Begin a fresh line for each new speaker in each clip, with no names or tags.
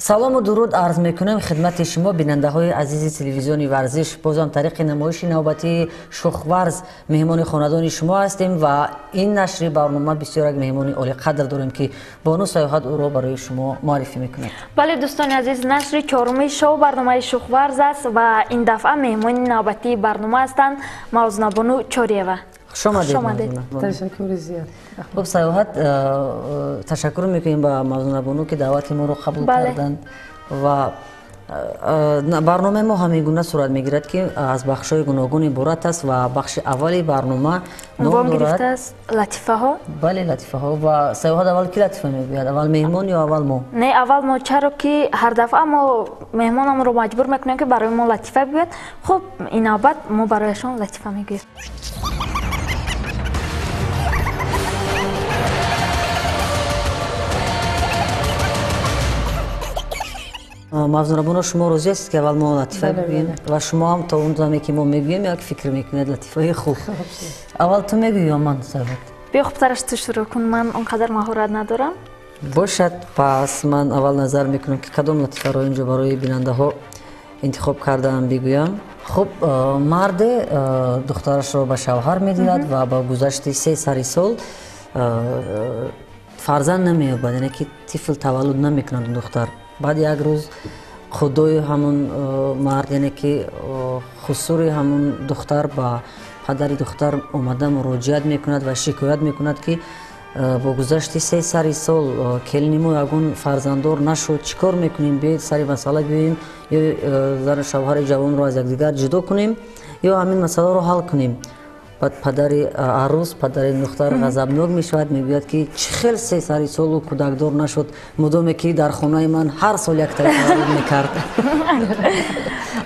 Салому дуруд арз мекунем хидмати шумо бинандаҳои азизи телевизиони варзиш. Бозам тариқи намоиши навбатии Шухварз меҳмони хонадони шумо ҳастем ва ин нашри барнома бисёр як меҳмони олиқадр дорем, ки бону Саёҳат ӯро барои шумо муаррифӣ мекунад.
Бале, дӯстони азиз, нашри чоруми шоу барномаи Шухварз аст ва ин дафъа меҳмони навбатии барнома ҳастанд Мавзунабону Чориева.
Хуш омадед.
Ташаккури зиёд.
Хуб, Саёҳат, ташаккур мекунем ба Мавзунабону, ки даъвати моро қабул карданд ва барномаи мо ҳамин гуна сурат мегирад, ки аз бахшҳои гуногун иборат аст ва бахши аввали барнома ном дорад
латифаҳо.
Бале, латифаҳо. Ва Саёҳат, аввал ки латифа мегӯяд? Аввал меҳмон ё аввал мо?
Не, аввал мо, чаро ки ҳар дафъа мо меҳмонамонро маҷбур мекунем, ки барои мо латифа бигӯяд. Хуб, ин навбат мо барояшон латифа мегӯем.
Мавзунабону, шумо розӣ ҳастед, ки аввал мо латифа бигӯем ва шумо ҳам то он даме, ки мо мегӯем, як фикр мекунед латифаи хуб? Аввал ту мегӯӣ ё ман, Саёҳат?
Биё, хубтараш ту шурӯъ кун, ман он қадар маҳорат надорам.
Бошад, пас ман аввал назар мекунам, ки кадом латифаро инҷо барои бинандаҳо интихоб кардаам бигӯям. Хуб, марде духтарашро ба шавҳар медиҳад ва ба гузашти 3 сари сол фарзанд намеёбад, яъне ки тифл таваллуд намекунад духтар. Баъд як рӯз худои ҳамон мард, яъне ки хусури ҳамон духтар, ба падари духтар омада муроҷиат мекунад ва шикоят мекунад, ки бо гузашти 3 сари сол келини мо ягон фарзанддор нашуд, чӣ кор мекунем? Биёед сари масъала биёем, ё зану шавҳари ҷавонро аз якдигар ҷудо кунем, ё ҳамин масъаларо ҳал кунем. Баъд падари арӯс, падари духтар ғазабнок мешавад, мегӯяд, ки чӣ хел 3 сари солу кӯдакдор нашуд, мудоме ки дар хонаи ман ҳар сол як таваллуд мекард.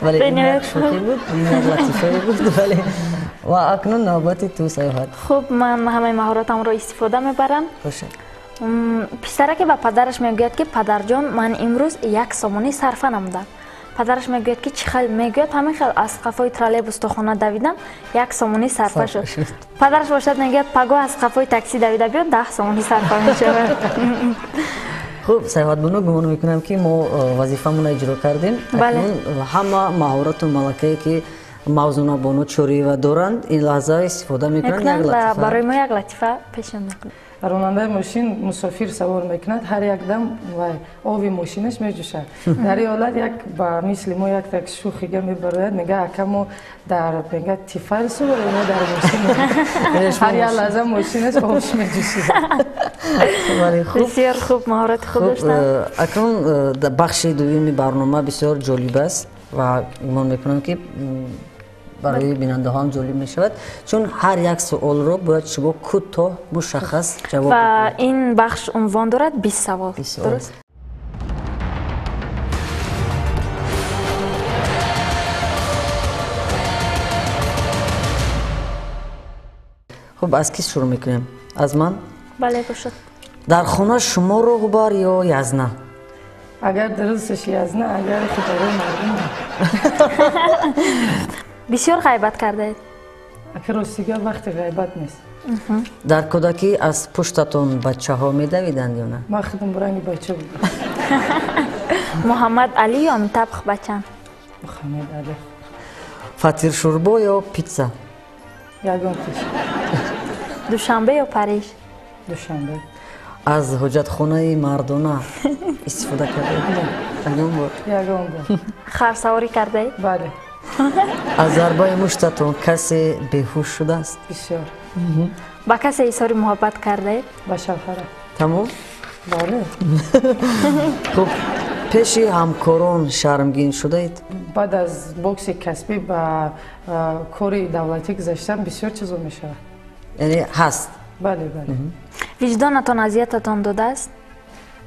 Вале ин як шӯхӣ буд, ин як латифае буд. Вале ва акнун навбати ту, Саёҳат.
Хуб, ман ҳамаи маҳоратамро истифода мебарам. Писараке ба падараш мегӯяд, ки падарҷон, ман имрӯз 1 сомонӣ сарфа намудам. Падараш мегӯяд, ки чӣ хел? Мегӯяд, ҳамин хел аз қафои троллейбус то хона давидам, 1 сомонӣ сарфа шуд. Падараш бошад мегӯяд, пагоҳ аз қафои такси давида биё, 10 сомонӣ сарфа мешавад.
Хуб, Саёҳатбону, гумон мекунам, ки мо вазифамонро иҷро кардем. Акнун ҳама маҳорату малакае, ки Мавзунабону Чориева доранд, ин лаҳза истифода мекунанд
ва барои мо як латифа пешниҳод мекунанд.
Ронандаи мошин мусофир савор мекунад, ҳар як дам ови мошинаш меҷӯшад. Дар ин ҳолат як ба мисли мо як так шӯхига мебарояд, мега ака, мо дар мега тифайл суворем, мо дар мошин ҳар як лаҳза мошинаш обш меҷӯшид.
Бисёр хуб, маҳорати хуб доштанд.
Акнун бахши дуюми барнома бисёр ҷолиб аст ва гумон мекунам, ки барои бинандаҳо ҳам ҷолиб мешавад, чун ҳар як суолро бояд шумо кӯтоҳ, мушаххас ҷавоб
ва ин бахш унвон дорад 20 савол. Дуруст?
Хуб, аз кӣ шурӯъ мекунем? Аз ман?
Бале, бошад.
Дар хона шумо роҳбар ё язна?
Агар дурусташ язна, агар хитои мардум.
Бисёр ғайбат кардаед?
Ака, ростига вақти ғайбат нест.
Дар кӯдакӣ аз пуштатон бачаҳо медавиданд ё на?
Ман худам ранги бача будам.
Муҳаммад Алӣ ё Амитабх Бачан?
Муҳаммад Алӣ.
Фатиршӯрбо ё питса?
Ягон чиз.
Душанбе ё Париж?
Душанбе.
Аз ҳоҷатхонаи мардона истифода кардаед? Ягон бор?
Ягон бор.
Харсаворӣ кардаед?
Бале.
Аз зарбаи муштатон касе беҳуш шудааст?
Бисёр.
Ба касе изҳори муҳаббат кардаед?
Ба шавҳарам.
Тамом?
Бале.
Хуб, пеши ҳамкорон шармгин шудаед?
Баъд аз бокси касбӣ ба кори давлатӣ гузаштан бисёр чизо мешавад.
Яъне ҳаст?
Бале, бале.
Виҷдонатон азиятатон додааст?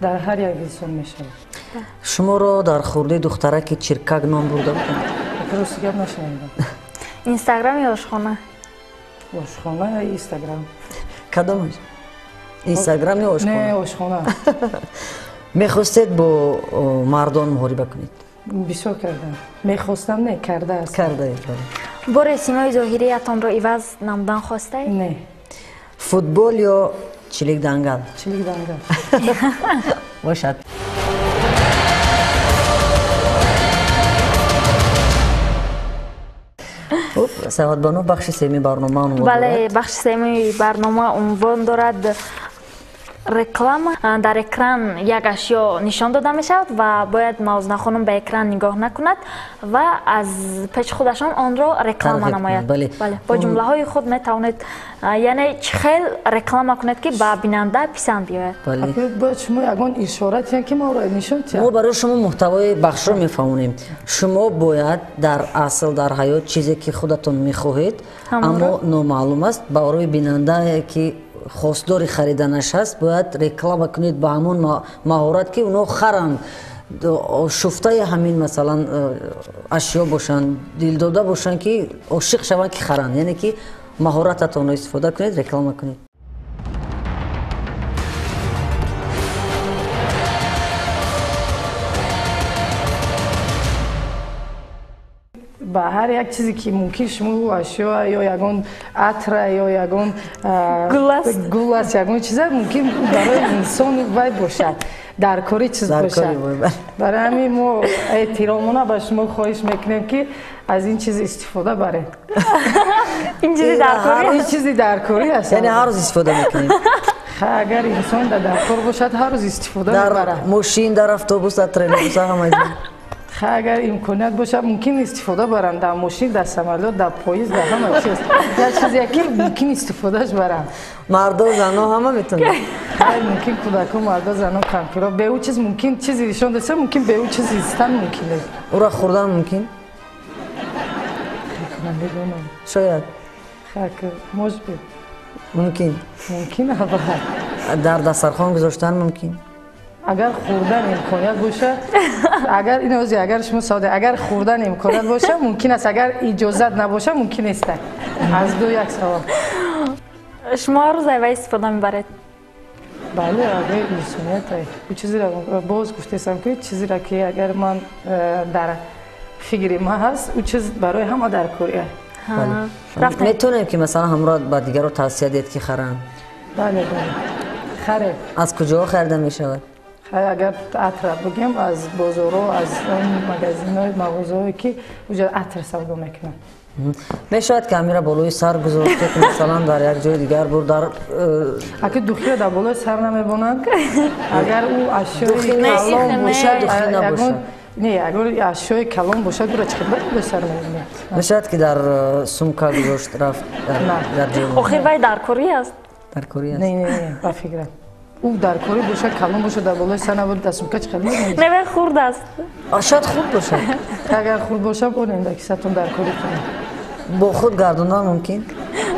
Дар ҳар як инсон мешавад.
Шуморо дар хурдӣ духтараки чиркак ном бурда буданд?
Рости гап, нашунидам.
Инстаграм ё ошхона?
Ошхона ё Инстаграм.
Кадомаш? Инстаграм ё ошхона?
Не, ошхона.
Мехостед бо мардон муҳориба кунед?
Бисёр кардам. Мехостам, не, карда астам.
Кардаед, бале.
Боре симои зоҳириятонро иваз намудан хостаед?
Не.
Футбол ё чилик дангал?
Чилик дангал.
Бошад. Хуб, Саодатбону, бахши сеюми барнома унвон дорад.
Бале, бахши сеюми барнома унвон дорад реклама. Дар экран як ашё нишон дода мешавад ва бояд Мавзуна хонум ба экран нигоҳ накунад ва аз пеши худашон онро реклама намояд. Бале, бо ҷумлаҳои худ метавонед, яъне чӣ хел реклама кунед, ки ба бинанда писанд биёяд.
Бояд шумо ягон ишора диҳед, ки моро нишон диҳад.
Мо барои шумо муҳтавои бахшро мефаҳмонем. Шумо бояд дар асл, дар ҳаёт чизе ки худатон мехоҳед, аммо номаълум аст, барои бинандае ки хостдори хариданаш ҳаст, бояд реклама кунед ба ҳамон маҳорат, ки онҳо харанд, шуфтаи ҳамин масалан ашё бошанд, дилдода бошанд, ки ошиқ шаванд, ки харанд. Яъне ки маҳорататонро истифода кунед, реклама кунед.
Ба ҳар як чизе ки мумкин шумо ашё ё ягон атра ё ягон гул аст, ягон чиза мумкин барои инсон вай бошад, даркорӣ чиз бошад. Барои ҳамин мо эҳтиромона ба шумо хоҳиш мекунем, ки аз ин чиз истифода баред.
Ин чизи даркорӣ?
Ин чизи даркорӣ аст.
Яъне ҳар рӯз истифода мекунем.
Агар инсон дар даркор бошад, ҳар рӯз истифода мебарад.
Дар мошин, дар автобус, дар троллейбус, ҳама ҷо.
Агар имконият бошад, мумкин истифода баранд дар мошин, дар самолёт, дар поезд, дар ҳама чиз. Як чизе ки мумкин истифодаш баранд.
Мардо, зано ҳама метавонанд.
Мумкин кӯдако, мардо, зано, кампиро. Бе ӯ чиз мумкин чизе нишон дода, мумкин бе ӯ чиз зистан мумкин нест.
Ӯро хӯрдан мумкин?
Намедонам.
Шояд.
Может быть.
Мумкин.
Мумкин албатта.
Дар дастархон гузоштан мумкин?
Агар хӯрдан имконият бошад, агар ин ози, агар шумо саводе, агар хӯрдан имконият бошад, мумкин аст, агар иҷозат набошад, мумкин нест. Аз ду як савол.
Шумо ҳар рӯз айва истифода мебаред?
Бале, агар инсоният ӯ чизеро боз гуфтесам, ки чизеро ки агар ман дар фикри ман ҳаст, ӯ чиз барои ҳама даркорӣ аст.
Метавонем ки масалан ҳамроҳ ба дигарро тавсия диҳед, ки харанд?
Бале, бале, харед.
Аз куҷоҳо харида мешавад?
Агар атра бигем, аз бозорҳо, аз он магазинҳои, мағозаҳое ки уҷо атр савдо мекунанд.
Мешавад ки ҳамира болои сар гузошта, ки масалан дар як ҷои дигар бур дар
аки духиро дар болои сар намебонанд. Агар ӯ ашёи калон бошад,
духи набошад.
Не, агар ашёи калон бошад, ӯро чӣ қадар болои сар мебонанд?
Мешавад ки дар сумка гузошт рафт дар ҷой.
Охир вай даркорӣ аст.
Даркорӣ аст.
Не, не, не, ба фикрам. Ӯ даркорӣ бошад, калон бошад, дар болои сар набуд, дар сумка чӣ қадар мебонед?
Не, вай хурд аст.
Шояд хурд бошад.
Агар хурд бошад, бонем дар кисатон даркорӣ кунед.
Бо худ гардондан мумкин?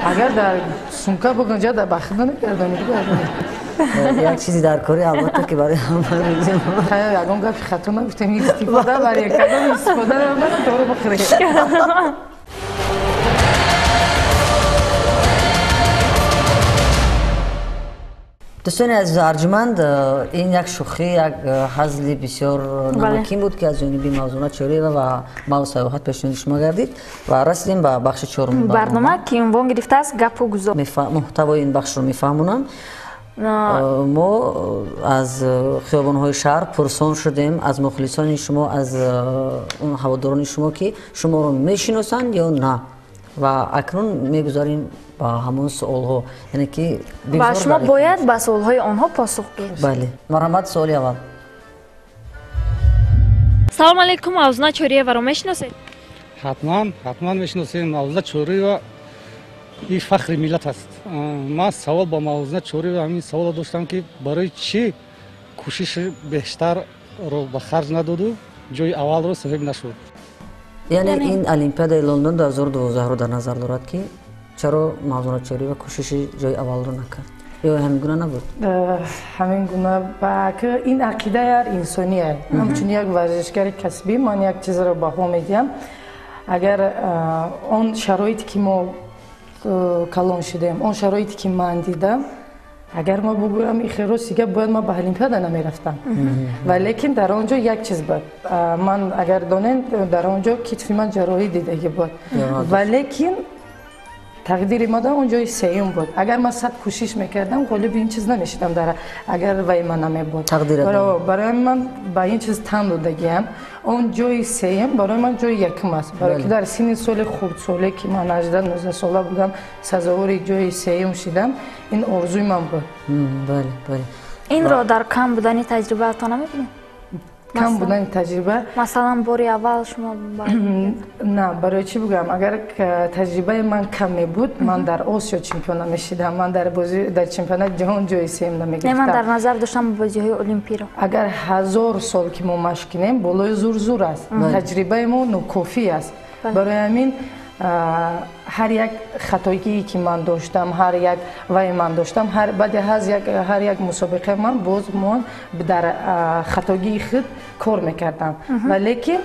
Агар дар сумка бигунҷад, дар ба худ намегардонед, бигардонед.
Як чизи даркорӣ албатта ки барои ҳама рӯзи мо.
Хайр, ягон гапи хато нагуфтем, истифода барем, кадом истифода набарем, дору бихӯрем.
Дӯстони азизу арҷуманд, ин як шӯхӣ, як ҳазли бисёр намакин буд, ки аз ҷониби Мавзуна Чориева ва Мав Саёҳат пешниҳоди шумо гардид ва расидем ба бахши чоруми
барнома, ки унвон гирифтааст гапу гузор.
Муҳтавои ин бахшро мефаҳмонам. Мо аз хиёбонҳои шаҳр пурсон шудем аз мухлисони шумо, аз он ҳаводорони шумо, ки шуморо мешиносанд ё на. Ва акнун мегузарем ба ҳамон суолҳо, яъне ки
ва шумо бояд ба суолҳои онҳо посух диҳед.
Бале, марҳамат, суоли аввал.
Салом алейкум, Мавзуна Чориеваро мешиносед?
Ҳатман, ҳатман мешиносем. Мавзуна Чориева ин фахри миллат аст. Ман савол ба Мавзуна Чориева ҳамин саволро доштам, ки барои чӣ кӯшиши бештарро ба харҷ надоду ҷои аввалро соҳиб нашуд?
Яъне ин Олимпиадаи Лондон 2012-ро дар назар дорад, ки чаро Мавзуна Чориева кӯшиши ҷои аввалро накард? Ё ҳамин гуна набуд?
Ҳамин гуна ин ақидаи ҳар инсония. Ҳамчун як варзишгари касбӣ ман як чизро баҳо медиҳам. Агар он шароите ки мо калон шудем, он шароите ки ман дидам, агар ма бугӯям ихел рости гап, бояд ман ба Олимпиада намерафтам. Ва лекин дар он ҷо як чиз буд. Ман агар донем, дар он ҷо китфи ман ҷарроҳӣ дидагӣ буд. Ва лекин Тақдири ман он ҷои сеюм буд. Агар ман сад кӯшиш мекардам, ғолиби ин чиз намешидам, дар агар вай ман намебуд. Барои ман ба ин чиз тан додагиам. Он ҷои сеюм барои ман ҷои якум аст. Барои ки дар синни соли хурдсоле ки ман 18-19 сола будам, сазовори ҷои сеюм шидам, ин орзуи ман буд.
Бале, бале.
Инро дар кам будани таҷрибаатон намебинед?
Кам будани таҷриба?
Масалан, бори аввал шумо
на, барои чӣ бигӯям, агар таҷрибаи ман кам мебуд, ман дар Осиё чемпион намешидам, ман дар бозӣ дар чемпионати ҷаҳон ҷои сеюм намегирифтам.
Не, ман дар назар доштам бозиҳои олимпиро.
Агар 1000 сол ки мо машқ кунем, болои зур зур аст. Таҷрибаи мо нокофӣ аст. Барои ҳамин ҳар як хатогие ки ман доштам, ҳар як вай ман доштам, баъди ҳар як мусобиқа ман боз мон дар хатогии худ кор мекардам. Валекин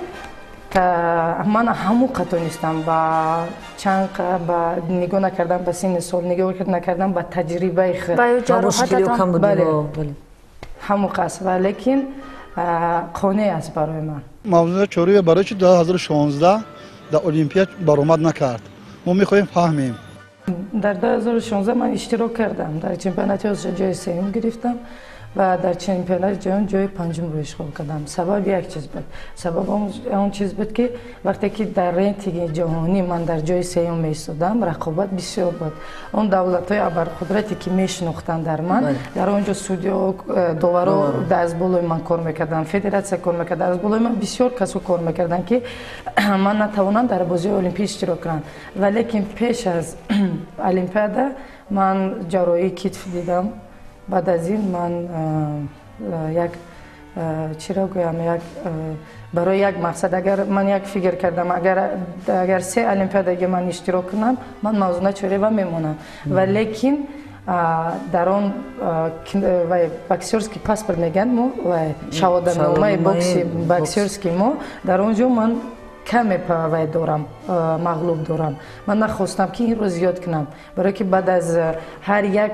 ман ҳамон хато нестам, ба чанд ба нигоҳ накардам ба синни сол, нигоҳ накардам ба таҷрибаи худ. Ҳамон қас, валекин қонеъ аст барои ман.
Мавзуна Чориева барои чи 2016 дар Олимпия баромад накард? Мо мехоҳем фаҳмем.
Дар 2016 ман иштирок кардам, дар чемпионати Осиё ҷои сеюм гирифтам ва дар чемпионати ҷаҳон ҷои панҷумро ишғол кардам. Сабаб як чиз буд. Сабаб он чиз буд, ки вақте ки дар рейтинги ҷаҳонӣ ман дар ҷои сеюм меистодам, рақобат бисёр буд. Он давлатҳои абарқудрате ки мешинохтанд дар ман, дар он ҷо судиё, доваро аз болои ман кор мекарданд, федератсия кор мекард, аз болои ман бисёр касо кор мекарданд, ки ман натавонам дар бозиҳои олимпӣ иштирок кунам. Валекин пеш аз олимпиада ман ҷарроҳии китф дидам. Баъд аз ин ман як чиро гӯям, як барои як мақсад, агар ман як фикр кардам, агар се олимпиадаги ман иштирок кунам, ман Мавзуна Чориева мемонам. Валекин дар он боксерский паспорт мегӯянд мо, шаҳодатномаи боксерский мо, дар он ҷо ман каме вай дорам, мағлуб дорам. Ман нахостам ки инро зиёд кунам, барое ки баъд аз ҳар як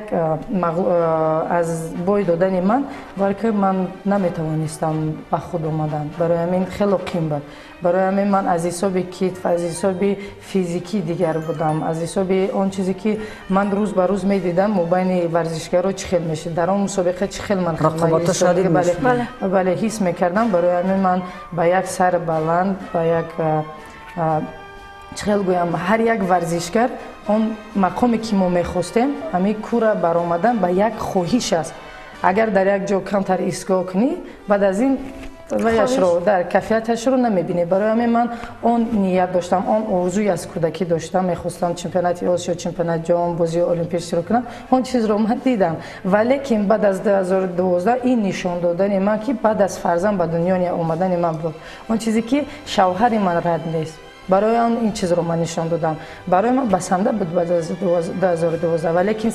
аз бой додани ман, балки ман наметавонистам ба худ омадан. Барои ҳамин хело қим буд. Барои ҳамин ман аз ҳисоби китф, аз ҳисоби физикӣ дигар будам, аз ҳисоби он чизе ки ман рӯз ба рӯз медидам мобайни варзишгаро чӣ хел мешид, дар он мусобиқа чӣ хел ман бале ҳис мекардам. Барои ҳамин ман ба як сар баланд, ба як чӣ хел гӯям, ҳар як варзишгар он мақоме ки мо мехостем, ҳамин кура баромадан ба як хоҳиш аст. Агар дар як ҷо камтар истгоҳ кунӣ, баъд аз ин ваяшро дар кафияташро намебинӣ. Барои ҳамин ман он ният доштам, он орзуи аз кӯдакӣ доштам, мехостам чемпионати Осиё, чемпионати ҷаҳон, бозии олимпӣ иштирок кунам. Он чизро ман дидам. Валекин баъд аз 2012 ин нишон додани ман, ки баъд аз фарзанд ба дунё омадани ман буд, он чизе ки шавҳари ман рад нест, барои он ин чизро ман нишон додам. Барои ман басанда буд баъд аз 2012, валекин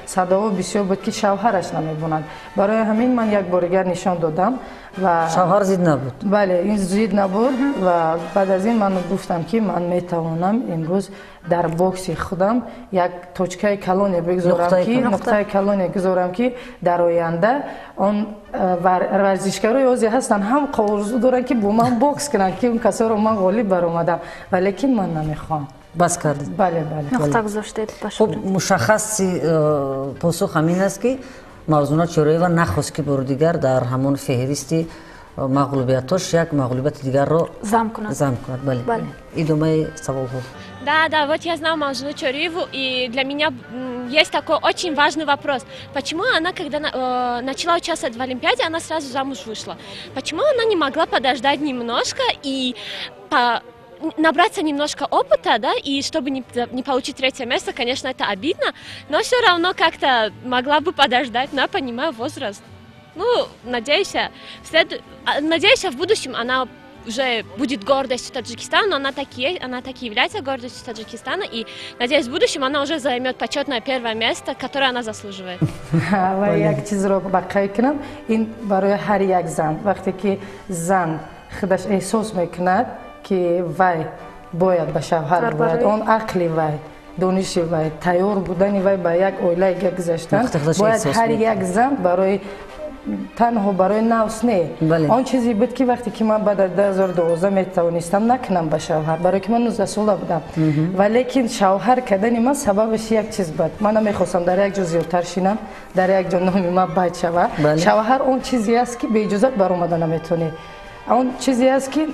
садоҳо бисёр буд, ки шавҳараш намебонад. Барои ҳамин ман як бор дигар нишон додам.
Шавҳар зид набуд?
Бале, ин зид набуд. Ва баъд аз ин ман гуфтам, ки ман метавонам имрӯз дар бокси худам як точкаи калоне бигзорам, ки нуқтаи калоне гузорам, ки дар оянда он варзишгарои ҳозир ҳастанд, ҳам орзу доранд, ки бо ман бокс кунанд, ки он касоро ман ғолиб баромадам, валекин ман намехоҳам.
Бас кардед?
Бале, бале.
Нуқта гузоштед.
Хуб, мушаххаси посух ҳамин аст, ки Мавзуна Чориева нахост, ки бори дигар дар ҳамон феҳристи мағлубиятош як мағлубияти дигарро
зам кунад.
Зам кунад, бале. Идомаи саволҳо.
Да, да, вот я знаю Мавзуну Чориеву, и для меня есть такой очень важный вопрос. Почему она, когда начала участвовать в Олимпиаде, она сразу замуж вышла? Почему она не могла подождать немножко и набраться немножко опыта, да, и чтобы не получить третье место, конечно, это обидно, но все равно как-то могла бы подождать, но я понимаю возраст. Ну, надеюсь, в будущем она уже будет гордостью Таджикистана, но она так и является гордостью Таджикистана, и, надеюсь, в будущем она уже займет почетное первое место, которое она заслуживает.
Як чизро ба қайд кунам, ин барои ҳар як зан, вақте ки зан худаш эҳсос мекунад, ки вай бояд ба шавҳар бояд, он ақли вай, дониши вай, тайёр будани вай ба як оилаи гузаштан, бояд ҳар як зан барои Танҳо барои нафс не. Он чизе буд, ки вақте ки ман баъд аз 2012 метавонистам накунам ба шавҳар, барои ки ман 19 сола будам. Валекин шавҳар кардани ман сабабаш як чиз буд. Ман намехостам дар як ҷо зиёдтар шинам, дар як ҷо номи ман бад шавад. Шавҳар он чизе аст, ки беиҷозат баромада наметавонӣ. Он чизе аст, ки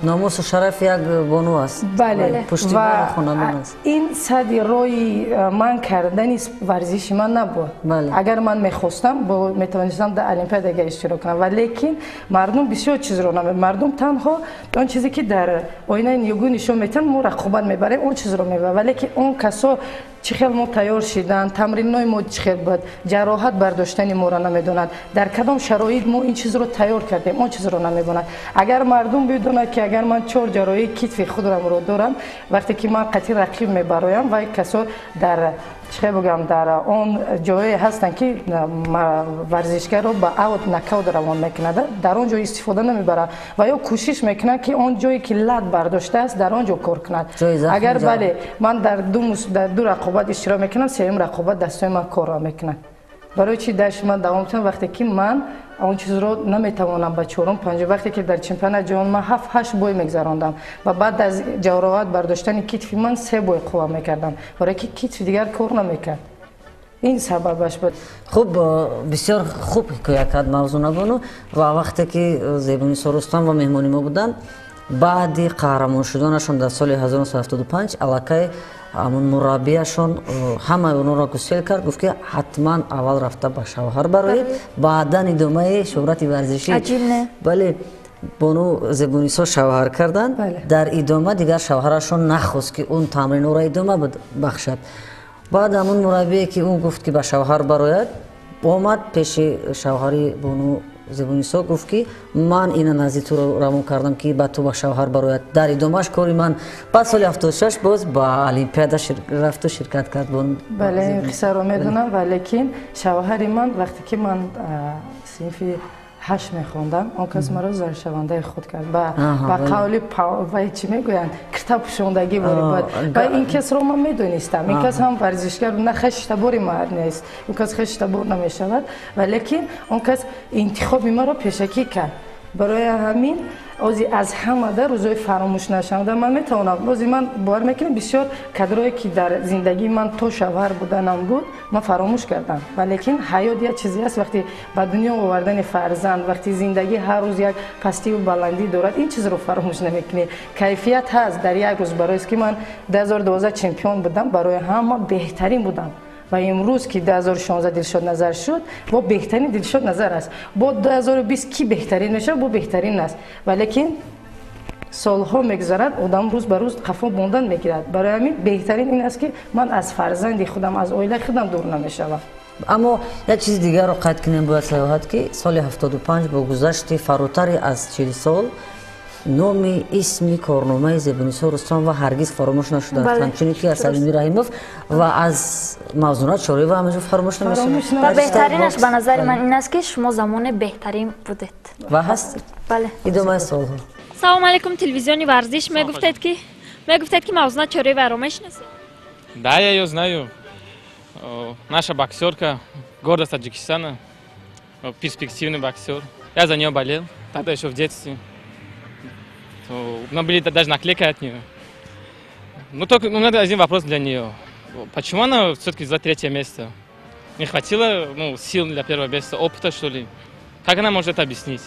номусу шараф як бону аст.
Бале.
Пуштибони хонадон аст.
Ин сади роҳи ман кардани варзиши ман набуд. Агар ман мехостам, метавонистам дар олимпиада иштирок кунам, валекин мардум бисёр чизро намедонанд. Мардум танҳо он чизе, ки дар оинаи нигӯ нишон метиҳанд, мо рақобат мебарем, он чизро мебарем. Валекин он касо чӣ хел мо тайёр шидан, тамринҳои мо чӣ хел буд, ҷароҳат бардоштани моро намедонанд, дар кадом шароит мо ин чизро тайёр кардем, он чизро намедонанд. Агар мардум бидонад, ки агар ман чор ҷарроҳии китфи худамро дорам, вақте ки ман қатъи рақиб мебароям, вай касо дар чӣ хел бигӯям, дар он ҷое ҳастанд, ки варзишгарро ба аут нокаут равон мекунад, дар он ҷо истифода намебарад ва ё кӯшиш мекунад, ки он ҷое ки лат бардоштааст, дар он ҷо кор кунад. Агар бале, ман дар ду рақобат иштирок мекунам, сеюм рақобат дастои ман корро мекунад. Барои чи дашти ман давом мекунам, вақте ки ман он чизро наметавонам ба чорум, панҷум, вақте ки дар чемпионати ҷаҳон ман ҳафт, ҳашт бой мегзарондам ва баъд аз ҷароҳат бардоштани китфи ман се бой қувва мекардам, барое ки китфи дигар кор намекард. Ин сабабаш буд.
Хуб, бисёр хуб ҳикоя кард Мавзуна бону. Ва вақте ки Зебунисо Рустам ва меҳмони мо буданд, баъди қаҳрамон шуданашон дар соли 1975 аллакай ҳамун мураббияшон ҳамаи онҳоро гусел кард, гуфт, ки ҳатман аввал рафта ба шавҳар бароед, баъдан идомаи шӯҳрати варзишӣ. Бале, бону Зебунисо шавҳар карданд. Дар идома дигар шавҳарашон нахост, ки он тамринҳоро идома бахшад. Баъд ҳамун мураббие, ки ӯ гуфт, ки ба шавҳар барояд, омад пеши шавҳари бону Зебунисо, гуфт, ки ман ина назди туро равон кардам, ки ба ту ба шавҳар барояд, дар идомааш кори ман. Баъд соли 76 боз ба олимпиада рафту ширкат кард.
Бале, ин қиссаро медонам. Валекин шавҳари ман, вақте ки ман синфи ҳашт мехондам, он кас маро заршавандаи худ кард. Ба қавли вай, чӣ мегӯянд, кирта пӯшондагӣ буд. Ва ин касро ман медонистам, ин кас ҳам варзишгар, на хештабори ман нест, он кас хештабор намешавад, валекин он кас интихоби маро пешакӣ кард. Барои ҳамин ози аз ҳамада рӯзҳои фаромӯш нашаванда ман метавонам. Ози ман бовар мекунам, бисёр кадрое, ки дар зиндагии ман то шавҳар буданам буд, ман фаромӯш кардам. Валекин ҳаёт як чизе аст, вақте ба дунё овардани фарзанд, вақте зиндагӣ ҳар рӯз як пастиву баландӣ дорад, ин чизро фаромӯш намекунӣ. Кайфият ҳаст дар як рӯз, бароест ки ман 2012 чемпион будам, барои ҳама беҳтарин будам. Ва имрӯз, ки 2016 Дилшод Назар шуд, бо беҳтарин Дилшод Назар аст. Бо 2020 ки беҳтарин мешавад, бо беҳтарин аст. Валекин солҳо мегузарад, одам рӯз ба рӯз қафо мондан мегирад. Барои ҳамин беҳтарин ин аст, ки ман аз фарзанди худам, аз оилаи худам дур намешавам.
Аммо як чизи дигарро қайд кунем бояд, Саёҳат, ки соли 75 бо гузашти фаротари аз 40 сол номи исми корномаи Зебунисо Рустамова ҳаргиз фаромӯш нашудааст, ҳамчунин ки аз Салими Раҳимов ва аз Мавзуна Чориева ҳамеша фаромӯш намешавад.
Ва беҳтаринаш ба назари ман ин аст, ки шумо замоне беҳтарин будед
ва ҳастед.
Бале.
Идомаи суолҳо.
Салому алейкум, телевизиони варзиш. Мегуфтед, ки Мавзуна Чориеваро мешиносед?
Да, я ее знаю. Наша боксерка, гордость Таджикистана, перспективный боксер. Я за нее болел тогда, еще в детстве. У меня были даже наклейки от нее. Ну, только у меня один вопрос для нее. Почему она все-таки за третье место? Не хватило, ну, сил для первого места, опыта, что ли? Как она может это объяснить?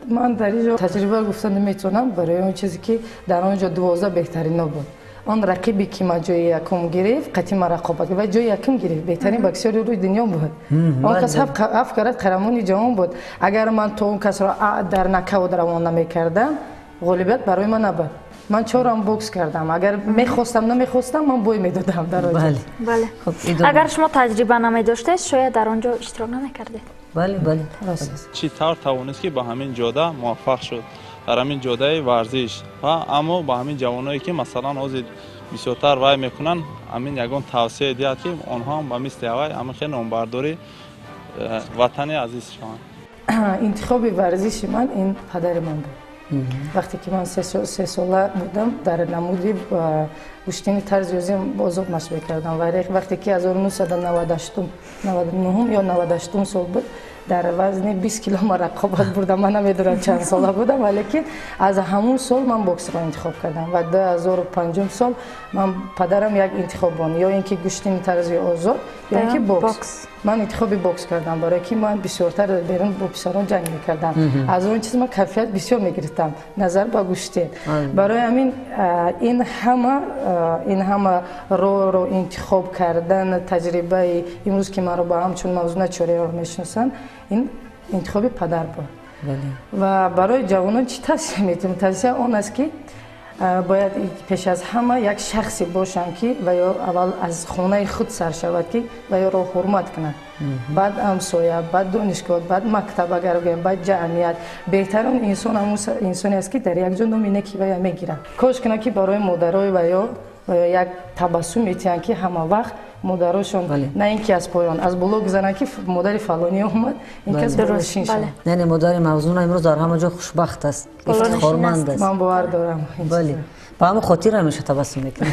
Ман дар ин ҷо таҷриба гуфта наметавонам, барои он чизе, ки дар он ҷо 12 беҳтарино буд. Он рақибе, ки ман ҷои якум гирифт, қатъи ман рақобат ва ҷои якум гирифт, беҳтарин боксёри рӯи дунё буд. Он кас ҳафт карат қаҳрамони ҷаҳон буд. Агар ман то он касро дар нокаут равон намекардам, ғолибият барои ман набуд. Ман чорам бокс кардам. Агар мехостам, намехостам, ман бой медодам дар он ҷо.
Бале, агар шумо таҷриба намедоштед, шояд дар он ҷо иштирок намекардед.
Бале.
Чӣ тавр тавонист, ки ба ҳамин ҷода муваффақ шуд, дар ҳамин ҷодаи варзиш? Ва аммо ба ҳамин ҷавоное, ки масалан ҳозир бисёртар вай мекунанд, ҳамин ягон тавсия диҳад, ки онҳо ҳам ба мисли вай ҳамин хел номбардори ватани азиз шаванд.
Интихоби варзиши ман ин падари ман буд. Вақте ки ман 3 сола будам, дар намуди гӯштини тарзи озим озод машқ мекардам. Ва вақте ки 1998, 99 ё 98 сол буд, Дар вазни 20 кило ман рақобат бурдам. Ман намедонам чанд сола будам, валекин аз ҳамун сол ман боксро интихоб кардам ва 2005 сол ман падарам як интихобон, ё ин ки гӯштини тарзи озод, ё ин ки бокс. Ман интихоби бокс кардам, барое ки ман бисёртар дар берун бо писарон ҷанг мекардам. Аз он чиз ман кайфият бисёр мегирифтам назар ба гӯштин. Барои ҳамин ин ҳама роҳро интихоб кардан, таҷрибаи имрӯз ки маро ба ҳамчун Мавзуна Чориева мешиносанд, ин интихоби падар буд. Ва барои ҷавонон чӣ тавсия метавонем? Тавсия он аст ки бояд пеш аз ҳама як шахсе бошанд ки ва ё аввал аз хонаи худ сар шавад, ки ва ёро ҳурмат кунад, баъд ҳамсоя, баъд донишгоҳ, баъд мактаб, агар гӯем, баъд ҷамъият. Беҳтарин инсон ҳамун инсоне аст ки дар як ҷо номи неки вая мегирад. Кош кунад ки барои модарои ва ё як табассум метиҳанд, ки ҳама вақт модарошон на ин ки аз поён, аз боло гузаранд, ки модари фалонӣ омад, ин кас болонишин шавад.
Яъне модари Мавзуна имрӯз дар ҳама ҷо хушбахт аст, ифтихорманд аст.
Ман бовар дорам.
Бале, ба ҳамон хотир ҳамеша табассум мекунад.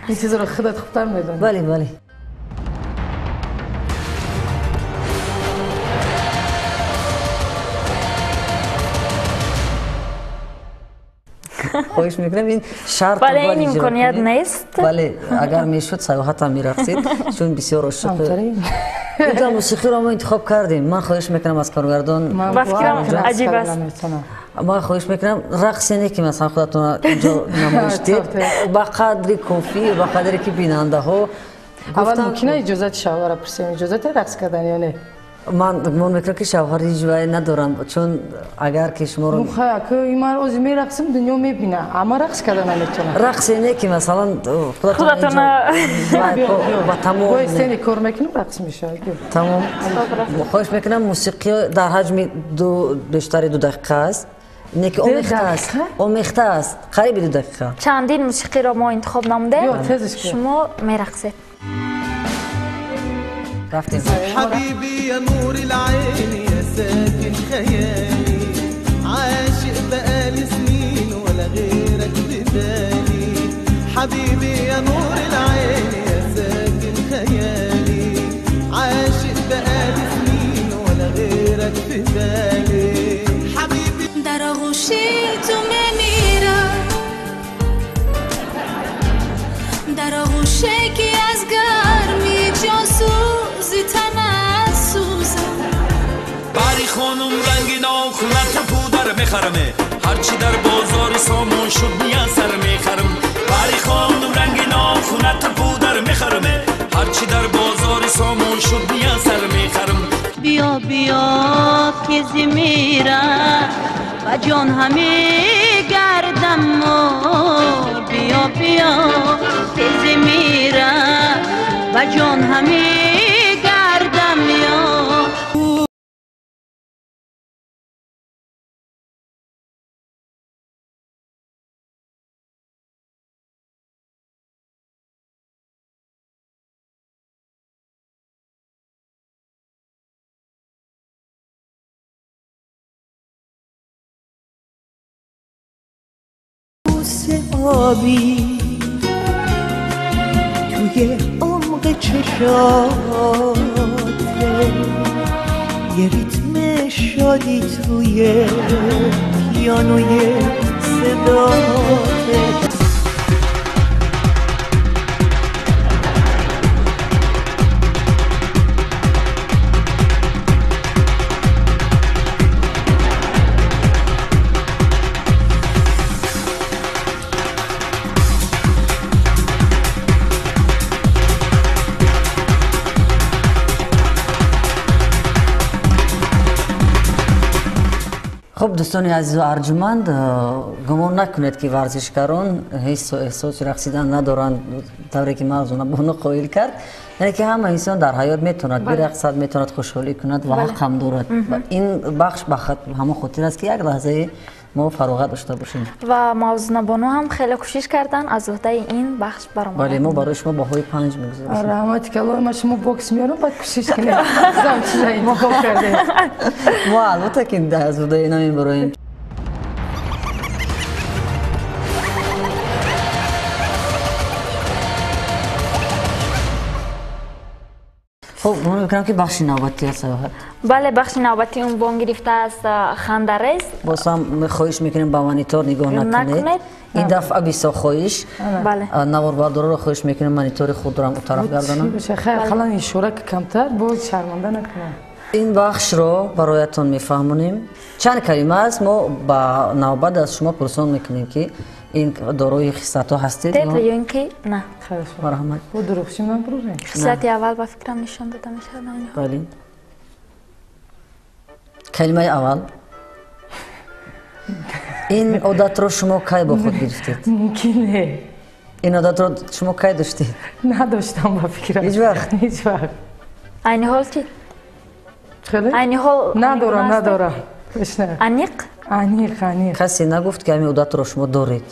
Ин чизро худат хубтар медонӣ.
Бале, бале. Хоҳиш мекунам, ин шарт,
бале, ин имконият нест.
Бале, агар мешуд сайёҳатам мерақсид, чун бисёр ошиқ. Инҷа мусиқиро мо интихоб кардем. Ман хоҳиш мекунам аз коргардон,
ба фикрам аҷиб аст.
Ман хоҳиш мекунам рақсе не ки масалан худатон инҷо намоиш дид, ба қадри кофӣ, ба қадре ки бинандаҳо.
Аввал мумкина иҷозати шавҳара пурсем, иҷозати рақс кардан ё не?
Ман гумон мекунам ки шавҳар ҳеҷ вай надорам, чун агар ки шуморо
ман ози мерақсим, дунё мебина, амма рақс карда наметавонам.
Рақсе не ки масалан
худатон
ба тамом
сцени кор мекунам, рақс мешавад.
Тамом. Хоҳиш мекунам, мусиқӣ дар ҳаҷми бештари 2 дақиқа аст, не ки омехта аст, омехта аст, қариби 2 дақиқа.
Чандин мусиқиро мо интихоб намудем, шумо мерақсед.
حبيبي يا نور العين يا ساكن خيالي، عاشق بقالي سنين ولا غيرك ببالي. حبيبي يا نور العين يا ساكن خيالي، عاشق بقالي سنين ولا غيرك ببالي. حبيبي
در آغوشی تو میمیرم، در آغوشی که از گرمی جان سوزی تنت سوزم.
بری خانم رنگ ناخونت پودر میخرمه، هرچی در بازار سامان شد میان سر میخرم. بری خانم رنگ ناخونت پودر میخرمه، هرچی در بازار سامان شد میان سر میخرم.
بیا بیا که زمیرم و جان همه گردم، بیا بیا که زمیرم و جان همه گردم. یا
آبی توی عمق چشاته، یه ریتم شادی توی پیانوی صداته.
Хуб, дӯстони азизу арҷуманд, гумон накунед ки варзишгарон ҳиссу эҳсоси рақсидан надоранд, тавре ки Мавзуна бону қоил кард. Яъне ки ҳама инсон дар ҳаёт метавонад бирақсад, метавонад хушҳолӣ кунад ва ҳақ ҳам дорад. Ин бахш ба ҳамон хотир аст ки як лаҳзаи мо фароғат дошта бошем.
Ва Мавзуна бону ҳам хеле кӯшиш карданд, аз уҳдаи ин бахш баромаданд.
Бале, мо барои шумо баҳои 5 мегузорем.
Раҳмати калон, ман шумо бокс меорам, баъд кӯшиш кунед. Зам чиза интихоб кардем.
Мо албатта ки аз уҳдаи ина мебароем. Хуб, гумон мекунам ки бахши навбатӣ аст.
Бале, бахши навбатӣ унвон гирифтааст хандарез.
Боз ҳам хоҳиш мекунем ба монитор нигоҳ накунед. Ин дафъа бисёр хоҳиш. Наворбардорро хоҳиш мекунем монитори худро ҳам он тараф гардонанд.
Хайр, халан ишора камтар, боз шарманда накунанд.
Ин бахшро бароятон мефаҳмонем. Чанд калима аст, мо ба навбат аз шумо пурсон мекунем ки ин дорои хислатҳо ҳастед
ё ин ки на.
Марҳамат.
Бо дурӯғчӣ набурем.
Хислати аввал ба фикрам нишон дода мешавад.
Бале. Калимаи аввал. Ин одатро шумо кай бо худ гирифтед?
Мумкин не.
Ин одатро шумо кай доштед?
Надоштам ба фикрам.
Ҳеҷ вақт?
Ҳеҷ вақт.
Айни ҳол чӣ? Айни ҳол
надорам, надорам.
Аниқ?
Аниқ, аниқ.
Касе нагуфт ки ҳамин одатро шумо доред?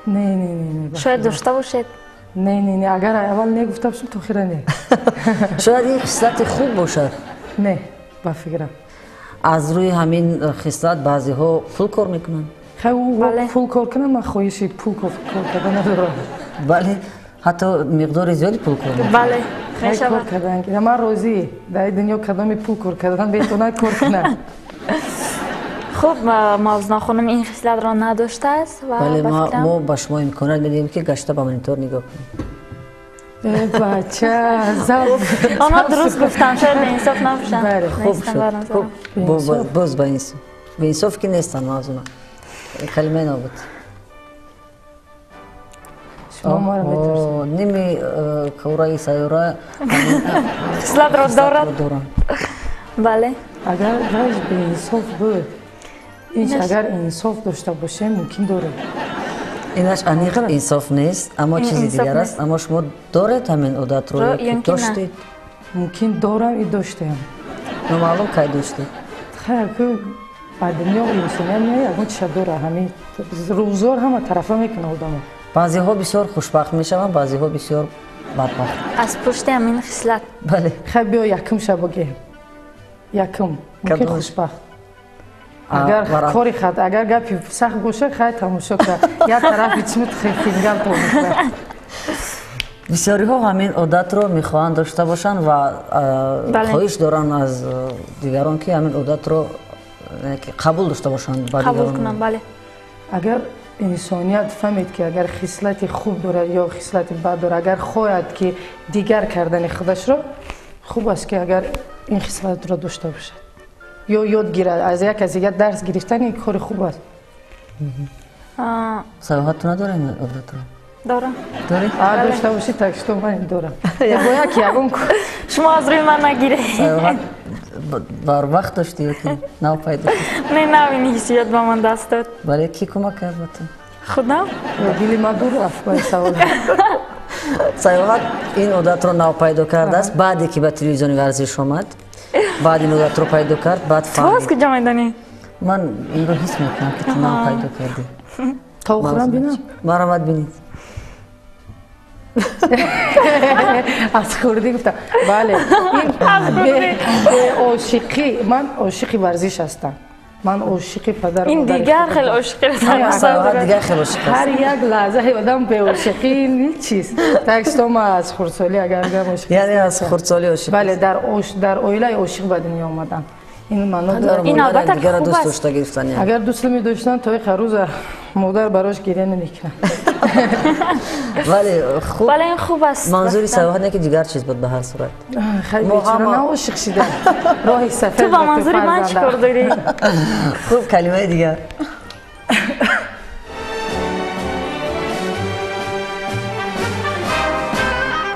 Не, не, не.
Шояд дошта бошед.
Не, не, не. Агар аввал негуфта бошам, то охира не.
Шояд ин хислати хуб бошад.
Не, ба фикрам.
Аз рӯи ҳамин хислат баъзеҳо пул кор мекунанд.
Хай, пул кор кунам, ман хоҳиши пул кор кардан надорам.
Бале, ҳатто миқдори зиёди пул кор мекунанд.
Бале,
мешавад. Кор кардан. Ман розӣ. Дар дунё кадоми пул кор кардан бетонад кор кунад.
Хуб, Мавзуна хонум ин хислатро надоштааст ва
бале, мо ба шумо имконият медиҳем ки гашта ба монитор нигоҳ кунед.
Бача,
онҳо дуруст гуфтанд, шояд беинсоф набошанд.
Хуб шуд. Хуб, боз беинсоф. Беинсоф ки нестанд, Мавзуна. Калимаи нобуд. Ними кураи сайёра
хислатро дорад. Бале.
Агар вай беинсоф буд, инч агар инсоф дошта бошем, мумкин дорем.
Инаш аниқ инсоф нест, аммо чизи дигар аст. Аммо шумо доред ҳамин одатро ё ки доштед?
Мумкин дорам и доштаам.
Номаълум кай доштед?
Хайр, ку ба дунё инсоният меояд, ягон чиза дора. Ҳамин рӯзгор ҳама тарафа мекунад одамо.
Баъзеҳо бисёр хушбахт мешаванд, баъзеҳо бисёр бадбахт.
Аз пушти ҳамин хислат.
Бале.
Хайр, биё якум ша бигем. Якум мумкин хушбахт. Агар кори хат, агар гапи сахт боша, хай тамошо кард. Як тарафи чимит фингал тамошо.
Бисёриҳо ҳамин одатро мехоҳанд дошта бошанд ва хоҳиш доранд аз дигарон ки ҳамин одатро қабул дошта бошанд.
Қабул кунанд, бале.
Агар инсоният фаҳмид ки агар хислати хуб дорад ё хислати бад дорад, агар хоҳад ки дигар кардани худашро, хуб аст ки агар ин хислатро дошта бошад ё ёд гирад, аз як аз дигар дарс гирифтан ин кори хуб аст.
Саёҳат ту надорӣ ин одатро?
Дорам.
Дорӣ?
Дошта бошӣ, так что ман дорам. Бояд ки ягон
шумо аз рӯи ман нагиред.
Саёҳат бар вақт доштӣ ё ки нав пайдо шуд?
Не, нав ин ҳиссиёт ба ман даст дод.
Бале, кӣ кӯмак кард ба ту?
Худам.
Дили ман дур рафт ба ин савол.
Саёҳат ин одатро нав пайдо кардааст, баъде ки ба телевизиони варзиш омад. Баъд ин одатро пайдо кард, баъд фаҳмид.
Ту аз куҷо медонӣ?
Ман инро ҳис мекунам ки ту нав пайдо кардӣ.
То охирам бинам?
Марҳамат, бинед.
Аз хурдӣ гуфтам. Бале, ин ошиқӣ, ман ошиқи варзиш ҳастам. Ман ошиқи падар.
Ин дигар хеле ошиқи
дигар хеле ошиқ аст.
Ҳар як лаҳзаи одам беошиқӣ ҳеҷ чиз. Так что ман аз хурдсолӣ агар гам ошиқ.
Яъне аз хурдсолӣ ошиқ.
Бале, дар оилаи ошиқ ба дунё омадам. Ин маъно дорад.
Ин албатта
дигарро
хуб
дӯст
аст.
дошта гирифтан.
Агар дӯст медоштанд, то ин рӯза модар барош гиря намекунад.
Вале хуб.
Бале, ин хуб аст.
Манзури саёҳат не ки дигар чиз буд ба ҳар сурат.
Хеле бечора наошиқ шидам. Роҳи сафар
Ту ба манзури ман чӣ кор дорӣ?
Хуб, калимаи дигар.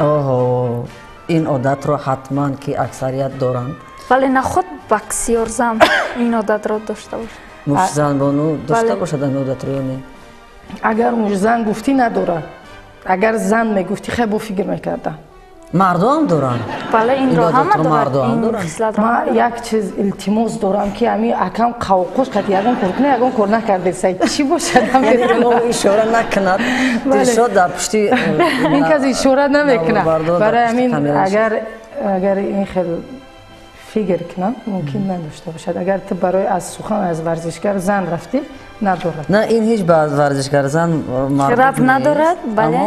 Оҳо, ин одатро ҳатман ки аксарият доранд.
Вале наход боксёрзан ин одатро дошта бошад.
Муштзан бону дошта бошад ин одатро ё не?
Агар муштзан гуфтӣ надорад. Агар зан мегуфтӣ, хай бо фикр мекардам.
Мардоам доранд.
Бале, инро ҳама доранд.
Ман як чиз илтимос дорам ки ҳамин акам қавқуш қати ягон кор кунад, ягон кор накардесай. Чӣ бошад?
Ишора накунад. Дилшод дар пушти
ин кас ишора намекунад. Барои ҳамин агар ин хел фикр кунам, мумкин надошта бошад. Агар ту барои аз сухан аз варзишгар зан рафтӣ, надорад.
На, ин ҳеҷ ба варзишгар зан
рабт надорад. Бале,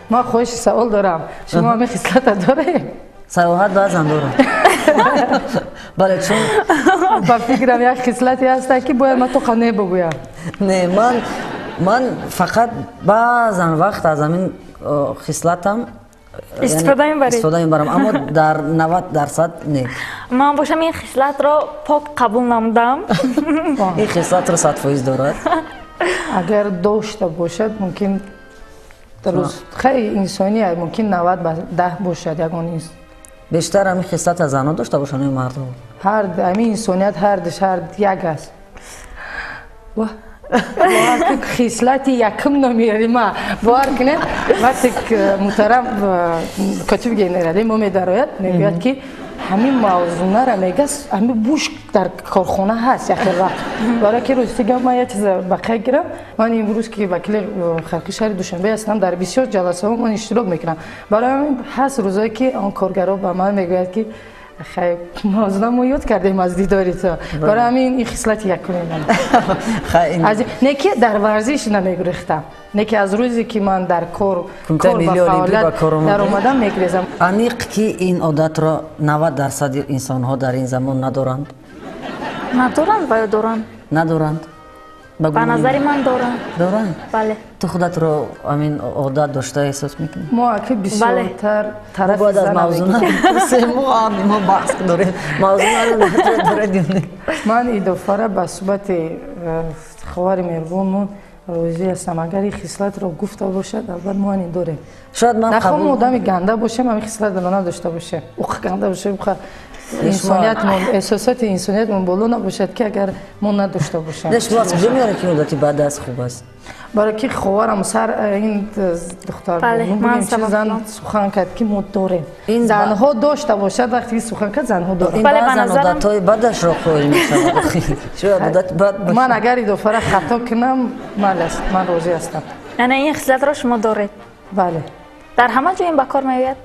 ман хоҳиши савол дорам. Шумо ҳамин хислата доред?
Саёҳат баъзан дорад. Бале, чун
ба фикрам як хислате ҳаст, ки бояд ман тоқа не бигӯям.
Не, ман фақат баъзан вақт аз ҳамин хислатам
истифода мебаред.
Истифода мебарам, аммо дар 90% не.
Ман бошам ин хислатро пок қабул намудам.
Ин хислатро 100% дорад.
Агар дошта бошад, мумкин дуруст, хеле инсони мумкин 90-10 бошад ягон инсон.
Бештар ҳамин хислат аз занон дошта бошанд ё мардон?
Ҳар ҳамин инсоният ҳар диш ҳар як аст. Хислати якум номери ма бовар кунед, вақте муҳтарам котиби генералӣ мо медарояд, мегӯяд ки ҳамин мавзунара мега, ҳамин буш дар корхона ҳаст яхел вақт. Барои ки рости гап ман як чиза ба қайд гирам, ман имрӯз ки вакили халқи шаҳри Душанбе ҳастам, дар бисёр ҷаласаҳо ман иштирок мекунам. Барои ҳамин ҳаст рӯзое ки он коргаро ба ман мегӯяд ки хай мавзуна мо ёд кардем аз дидори ту. Барои ҳамин ин хислати якуми ман. Не ки дар варзиш намегурехтам, не ки аз рӯзе ки ман дар кор ба фаъолият даромадам мегурезам.
Аниқ ки ин одатро 90% инсонҳо дар ин замон надоранд?
Надоранд ва ё доранд?
Надоранд.
Ба назари ман доранд.
Доранд?
Бале.
Ту худатро ҳамин одат дошта эҳсос мекунӣ?
Мо аки бисёртар тарафи
бояд аз мавзуна мо баҳс дорем. Мавзунаро доред ё не?
Ман идофара ба суҳбати ховари меҳрубонмон розӣ ҳастам. Агар ин хислатро гуфта бошад, албатта мо ин дорем.
Шояд ман
нахоҳам одами ганда бошем, ҳамин хислатро надошта бошем. Уқ ганда бошем, инсониятмон, эҳсосоти инсониятмон боло набошад, ки агар мо надошта бошем.
Не, шумо аз куҷо меоред ки одати бад аст, хуб аст?
Барои ки ховарам сар ин духтар зан сухан кард ки мо дорем. Занҳо дошта бошад, вақте ки сухан кард, занҳо доранд.
Ин баъзан одатҳои бадашро қоил мешавад. Шояд одати бад бошад.
Ман агар идофара хато кунам, мал аст, ман розӣ ҳастам.
Яъне ин хислатро шумо доред?
Бале.
Дар ҳама ҷо ин ба кор меояд?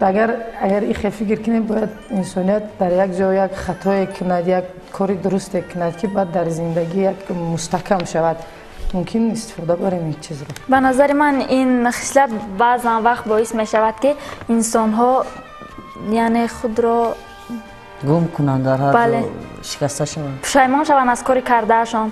Агар ихе фикр кунем, бояд инсоният дар як ҷо як хатое кунад, як кори дурусте кунад, ки баъд дар зиндагӣ як мустаҳкам шавад. Мумкин истифода барем ин чизро.
Ба назари ман ин хислат баъзан вақт боис мешавад, ки инсонҳо яъне худро
гум кунанд, дар ҳар ҷо шикаста шаванд,
пушаймон шаванд аз кори кардаашон.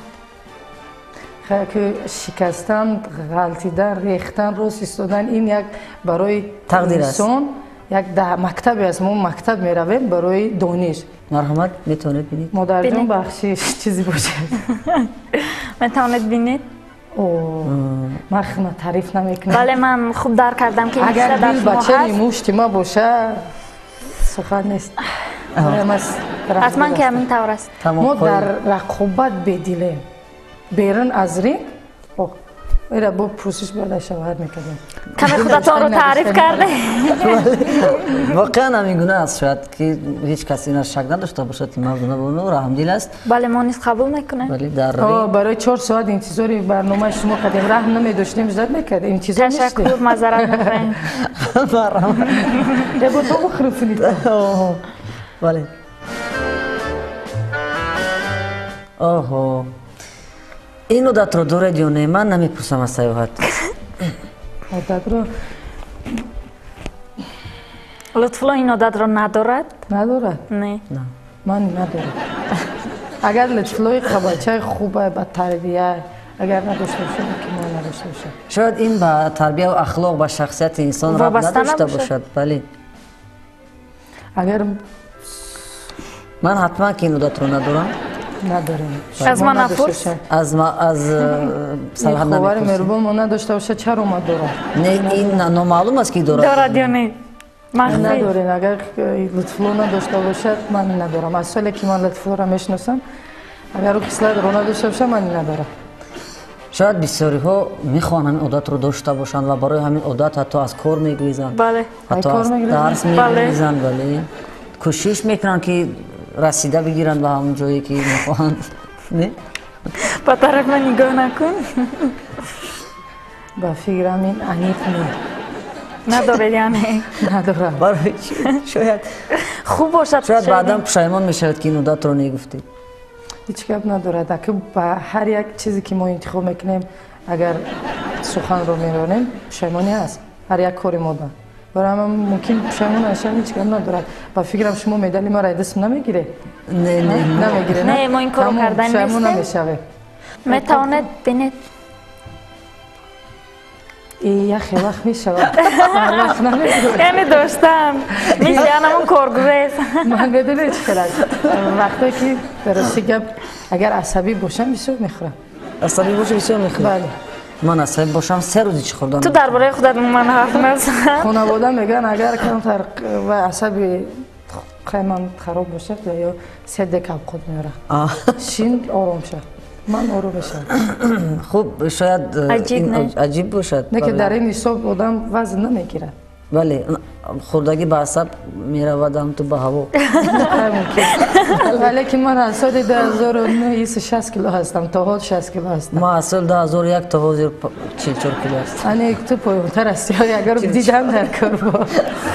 Ки шикастан, ғалтидан, рехтан, рост истодан ин як барои инсон як мактабе аст. Мо мактаб меравем барои дониш.
Марҳамат, метавонед бинед.
Модарҷон, бахшиш, чизе бошад.
Метавонед бинед?
Ман худро таъриф намекунам.
Бале, ман хуб дарк кардам ки ин
агар
дар
дил
шумо
бачаи
ҳаст.
мушти ма боша, сухан нест.
Ҳатман ки ҳамин тавр аст.
Мо дар рақобат бедилем. Берун аз ринг, ира бо пурсиш бояд аз шавҳар мекардем.
Каме худатонро таъриф карде.
Воқеан ҳамин гуна аст, шояд ки ҳеҷ кас ина шак надошта бошад, ки мавзуна бону раҳмдил аст.
Бале, мо низ қабул мекунем.
Бале, дар ринг.
Барои 4 соат интизори барномаи шумо кардем, раҳм намедоштем, ждат мекардем, интизор нештем.
Ташаккур, маъзарат мехоҳем.
Марҳамат.
Бо то бихӯред.
Бале. Оҳо. Ин одатро доред ё не? Ман намепурсам аз саёҳат.
Одатро
Лутфулло ин одатро надорад?
Надорад?
Не.
Ман надорам. Агар Лутфуллои бачаи хубе, ба тарбия, агар надошта бошад, ки мо надошта бошад.
Шояд ин ба тарбия ва ахлоқ, ба шахсияти инсон рабт надошта бошад. Бале.
Агар
ман ҳатман ки ин одатро надорам.
Надорем.
Аз ман напурс?
Аз сарҳад намепурсем.
Ховари меҳрубон мо надошта бошад, чаро ма дорам?
Не, ин номаълум аст ки дорад.
Дорад ё не?
Надорем. Агар Лутфулло надошта бошад, ман надорам. Аз соле ки ман Лутфуллоро мешиносам, агар ӯ хислатро надошта бошад, ман надорам.
Шояд бисёриҳо мехоҳанд ҳамин одатро дошта бошанд ва барои ҳамин одат ҳатто аз кор мегурезанд.
Бале.
Ҳатто аз дарс мегурезанд, бале. Кӯшиш мекунанд ки расида бигиранд ба ҳамон ҷое ки мехоҳанд. Не?
Ба тараф ман нигоҳ накун.
Ба фикрам ин аниқ не.
Надоред яъне?
Надорам.
Барои чӣ? Шояд
хуб бошад.
Шояд баъдан пушаймон мешавад ки ин одатро негуфтед.
Ҳеҷ гап надорад. Аки ба ҳар як чизе ки мо интихоб мекунем, агар суханро меронем, пушаймонӣ ҳаст. Ҳар як кори мо да. Барои ман мумкин пушаймон нашавам, ҳеҷ гап надорад. Ба фикрам шумо медали маро даст намегиред.
Не, не,
намегиред.
Не, мо ин корро кардан нестем.
Пушаймон намешавед.
Метавонед бинед.
Яхе вақт мешавад. Вақт намегирад.
Яъне доштам. Мисли анамон коргурез.
Ман медонед чӣ хел аст. Вақтое ки рости гап агар асабӣ бошам бисёр мехӯрам.
Асабӣ бошӣ бисёр мехӯрӣ?
Бале.
Ман асабӣ бошам се рӯзи чӣ хӯрдан.
Ту дар бораи худат ман ҳарф назан.
Хонавода мегӯянд агар камтар ва асаби ман хароб бошад ва ё се дека авқот меорад. Шин ором шад. Ман ором мешавам.
Хуб, шояд аҷиб бошад.
Не ки дар ин ҳисоб одам вазн намегирад.
Бале, хӯрдагӣ ба асаб меравад, ҳам ту ба ҳаво.
Валекин ман аз соли 2009 60 кило ҳастам, то ҳол 60 кило ҳастам.
Ман аз соли 2001 то ҳозир 44 кило ҳастам.
Ане ту поёнтар ҳастӣ, агар дидам дар кор бо.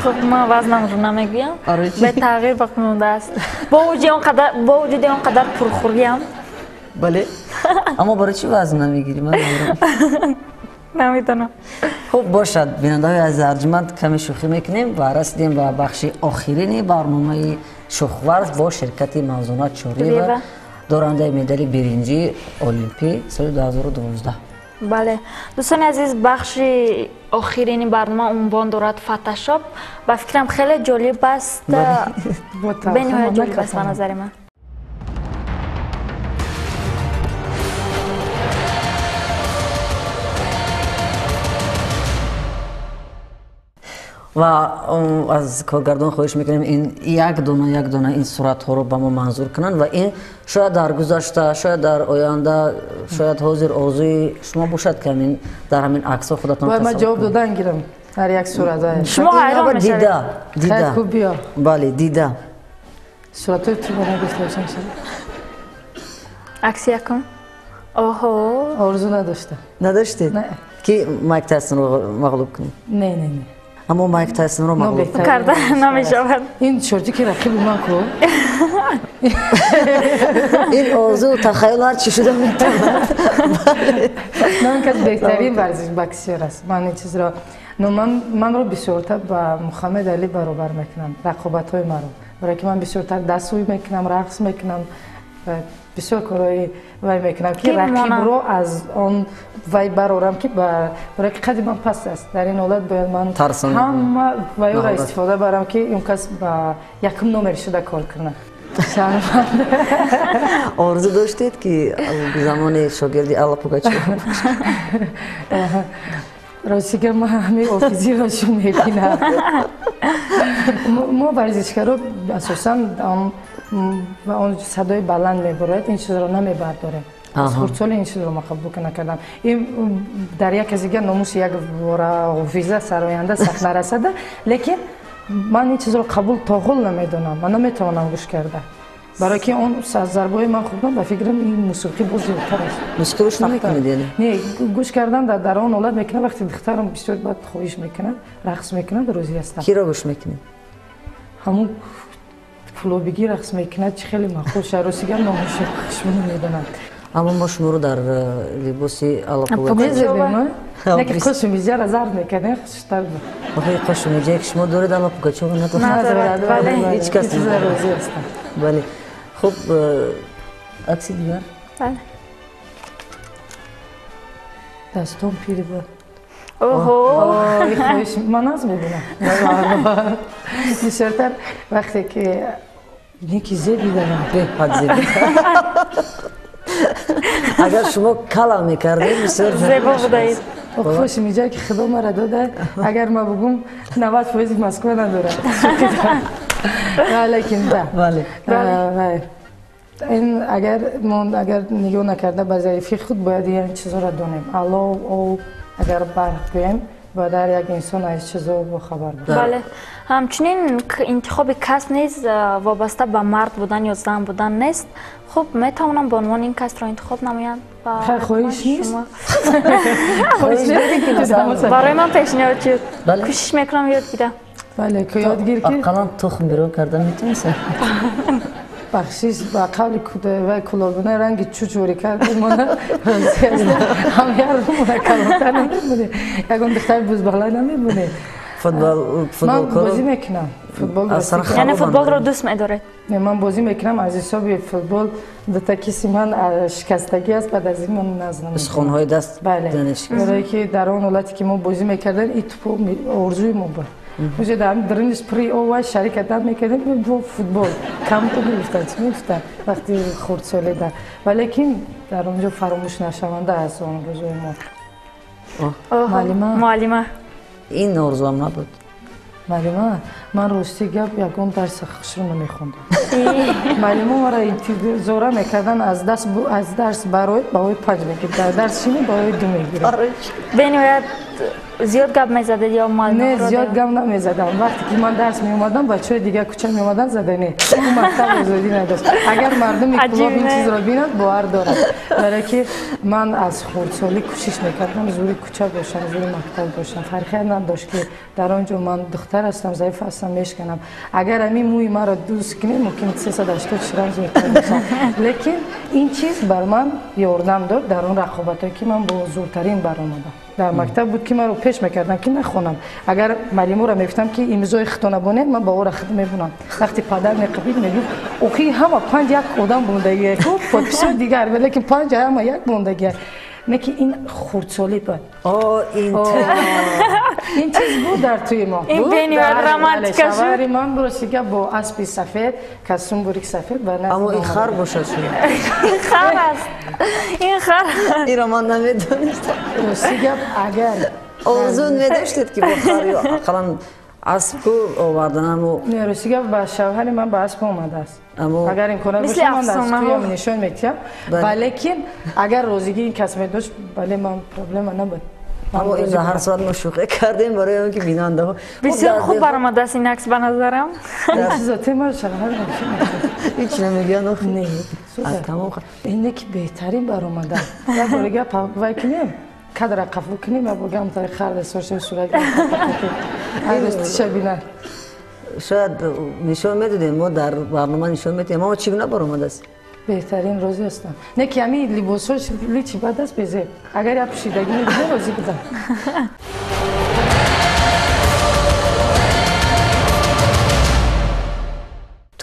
Хуб, ман вазнамро намегӯям. Бе тағйир боқӣ мондааст. Бо вуҷуди он қадар пурхӯриям.
Бале, аммо барои чӣ вазн намегирӣ? Ман намедонам.
Намедонам.
Хуб бошад, бинандаҳои азиз арҷманд, каме шӯхӣ мекунем ва расидем ба бахши охирини барномаи Шӯхварз бо ширкати Мавзуна Чориева, дорандаи медали биринҷии Олимпӣ соли 2012.
Бале, дӯстони азиз, бахши охирини барнома унвон дорад Фотошоп. Ба фикрам хеле ҷолиб аст, бениҳоят ҷолиб аст ба назари ман.
Ва аз коргардон хоҳиш мекунем ин як дона ин суратҳоро ба мо манзур кунанд ва ин шояд дар гузашта, шояд дар оянда, шояд ҳозир орзуи шумо бошад ки ҳамин дар ҳамин аксҳо худатон
тасаввур. Ман ҷавоб додан гирам ҳар як сурат.
Шумо ҳайрон мешавед.
Дида, дида.
Хуб биё.
Бале, дида.
Суратҳои ту ба ман гуфта бошам.
Акси якум. Оҳо.
Орзу надошта.
Надоштед? Ки Майк Тайсонро мағлуб кунед?
Не, не, не.
Аммо Майк Тайсонро мағлуб
карда намешавад.
Ин чорти ки рақиби ман ку?
Ин орзу тахайюл ҳар чӣ шуда метавонад.
Ман кас беҳтарин варзиш боксер аст. Ман ин чизро манро бисёртар ба Муҳаммад Али баробар мекунам, рақобатҳои маро. Барои ки ман бисёртар дастсӯй мекунам, рақс мекунам, бисёр корҳои вай мекунам ки рақибро аз он вай барорам ки барои ки қади ман паст аст. Дар ин ҳолат бояд ман ҳама вайро истифода барам ки он кас ба якум номер шуда кор кунад.
Орзу доштед ки замони шогирди Алла Пугачёва?
Рости гап ман ҳамаи офизиро шум мебинам. Мо варзишгаро асосан он садои баланд мебарояд, ин чизро намебардорем. Аз хурдсолӣ ин чизро ман қабул накардам. Ин дар як аз дигар номуси як ҳофиза сароянда сахт нарасада, лекин ман ин чизро қабул то ҳол намедонам. Ман наметавонам гӯш карда. Барои ки он зарбаҳои ман хӯрдам, ба фикрам ин мусиқӣ боз зиёдтар аст.
Мусиқӣ гӯш намекунед яъне?
Не, гӯш кардан дар он ҳолат мекунам вақте духтарам бисёр бад хоҳиш мекунад, рақс мекунад, розӣ ҳастам.
Киро гӯш мекунед?
Ҳамун флобигӣ рақс мекунад, чӣ хеле махуш, рости гап номашро шумо намедонам.
Аммо мо шуморо дар либоси Алла Пугачёва
не ки қошумиҷаро зард мекардем, хуштар буд.
Охи қошумиҷае ки шумо доред, Алла Пугачёва надорад. Ҳеҷ кас
розӣ ҳастам.
Бале. Хуб, акси дигар?
Бале.
Дастом пири буд.
Оҳо.
Ман аз мебинам. Бисёртар вақте ки неки зеби дарам.
Беҳад зеби. Агар шумо кала мекардед, бисёр
зебо будаед.
Хушмиҷае ки Худо мара дода, агар ман бугум 90% Москва надорад. Лекин да.
Бале.
Ин агар мо агар нигоҳ накарда ба заифии худ бояд ин чизҳоро донем. Алов, об, агар барқ гӯем, бояд ҳар як инсон аз чизҳо бохабар бошад.
Бале. Ҳамчунин интихоби касб низ вобаста ба мард будан ё зан будан нест. Хуб, метавонам бонувон ин касбро интихоб намоянд.
Хоҳиш нест?
Барои ман пешниҳод шуд. Кӯшиш мекунам ёд гирам.
Бале, ки ёд гир ки
ақаллан тухм берун карда метавонисед.
Бахшиш, ба қавли вай кулобина ранги чучвори кардем, мона розӣ ҳастем. Ҳам як рӯ мона калонтар намебунем, ягон духтари бузбалай намебунем. Ман бозӣ мекунам. Футбол
яъне футболро дӯст медоред?
Не, ман бозӣ мекунам. Аз ҳисоби футбол дута киси ман шикастагӣ аст, баъд аз ин ман назнам.
Устухонҳои даст?
Бале, барое ки дар он ҳолате ки мо бозӣ мекардем, ин тупо орзуи мо буд. Уже дар дриниш при ова шарика дам мекардем бо футбол. Камту мегуфтанд, чӣ мегуфтанд вақти хурдсолида. Валекин дар он ҷо фаромӯш нашаванда аст он рӯзои мо. Муаллима,
муаллима,
ин орзуам набуд.
Муаллима, ман рости гап ягон дарси хушро намехондам. Муаллимо маро зора мекардан аз дарс барои баҳои 5 мегирд, дар дарс шини баҳои 2 мегирд.
Бениҳоят зиёд гап мезадед ё муаллимро?
Не, зиёд гап намезадам. Вақте ки ман дарс меомадам, бачаҳои дигар кӯча меомаданд, задани. Ӯ мактаб озодӣ надошт. Агар мардуми клуб ин чизро бинад, бовар дорад. Барое ки ман аз хурдсолӣ кӯшиш мекардам зури кӯча бошам, зури мактаб бошам. Фарқият надошт ки дар он ҷо ман духтар ҳастам, заиф ҳастам, мешканам. Агар ҳамин мӯи маро дӯст кунед, мумкин 380 ширам зудтар бошам. Лекин ин чиз бар ман ёрдам дод дар он рақобатҳое ки ман бо зуртарин баромадам. Дар мактаб буд ки маро пеш мекардам ки нахонам. Агар муаллиморо мегуфтам ки имзои худто набонед, ман ба ӯро худ мебунам. Вақти падар меқабид, мегуфт охи ҳама 5 як одам бундагие, подписҳои дигар, лекин 5 ҳама як бундагие. Не ки ин хурдсолӣ буд. Ин чиз буд дар тӯи мо.
Ин бениҳоят романтика шуд.
Шавҳари ман рости гап бо аспи сафед, костюм бурик сафед ба назди
Аммо ин хар бошад шуд.
Ин хар аст. Ин хар аст.
Инро ман намедонистам.
Рости гап агар
орзу медоштед ки бо хар ё ақаллан аспку оварданаму?
Не, рости гап ба шавҳари ман ба асп омадааст. Агар имконат бошад, ман дар тӯям нишон медиҳам. Валекин агар розигии ин кас медошт, бале, ман проблема набуд.
Аммо ин ҳар сурат мо шӯхӣ кардем барои он ки бинандаҳо
бисёр хуб баромадааст ин акс ба назарам.
Зоте ман шавҳар
ҳеч намегӯянд охи?
Не,
тамом.
Ине ки беҳтарин баромада. Як бор гап вай кунем, кадра қафл кунем, як бор гап тари хар дастошем сурат тиша бинад.
Шояд нишон медодем, мо дар барнома нишон медиҳем. Аммо чӣ гуна баромадааст?
Беҳтарин, розӣ ҳастам. Не ки ҳамин либосҳош личи бад аст, безеб. Агар як пӯшидагӣ медидем, розӣ будам.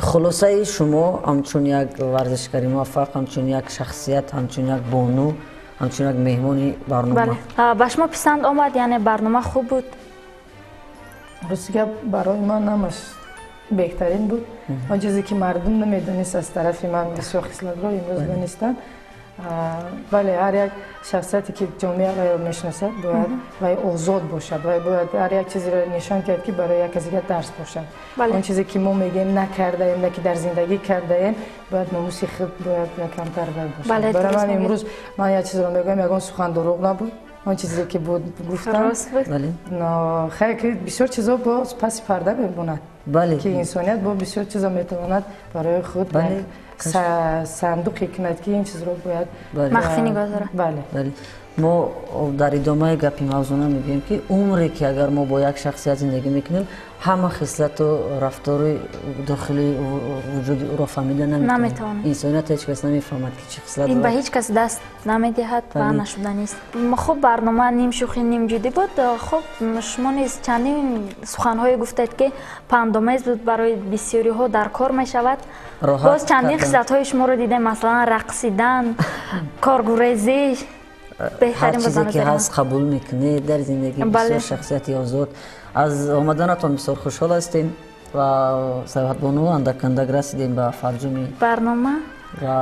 Хулосаи шумо ҳамчун як варзишгари муваффақ, ҳамчун як шахсият, ҳамчун як бону, ҳамчун як меҳмони барнома?
Ба шумо писанд омад, яъне барнома хуб буд?
Рости гап барои ман ҳамаш беҳтарин буд. Он чизе ки мардум намедонист аз тарафи ман бисёр хислатро имрӯз донистанд. Бале, ҳар як шахсияте ки ҷомеа вайро мешиносад, бояд вай озод бошад, вай бояд ҳар як чизеро нишон диҳад, ки барои як каси дигар дарс бошад. Он чизе ки мо мегӯем накардаем, на ки дар зиндагӣ кардаем, бояд номуси худ бояд якамтар вай бошад. Барои ман имрӯз ман як чизро мегӯям, ягон сухан дурӯғ набуд. Он чизе ки буд гуфтам. Хайр, ки бисёр чизо боз паси парда мемонад. Ки инсоният бо бисёр чизо метавонад барои худ сандуқе кунад, ки ин чизро бояд
махфӣ нигоҳ дорад.
Бале.
Мо дар идомаи гапи мавзуна мегӯем, ки умре ки агар мо бо як шахсият зиндагӣ мекунем, ҳама хислату рафтори дохили вуҷуди ӯро фаҳмида наметавонем. Инсоният ҳеҷ кас намефаҳмад, ки чӣ хислат.
Ин ба ҳеҷ кас даст намедиҳад ва нашуданист. Хуб, барнома ним шӯхӣ ним ҷиддӣ буд. Хуб, шумо низ чандин суханҳое гуфтед, ки пандомез буд, барои бисёриҳо дар кор мешавад. Боз чандин хислатҳои шуморо дидем, масалан рақсидан, коргурезӣ.
Ҳар чизе ки ҳаст қабул мекунед дар зиндагӣ. Бисёр шахсияти озод. Аз омаданатон бисёр хушҳол ҳастем ва Саёҳатбону, андак андак расидем ба фарҷоми
барнома
ва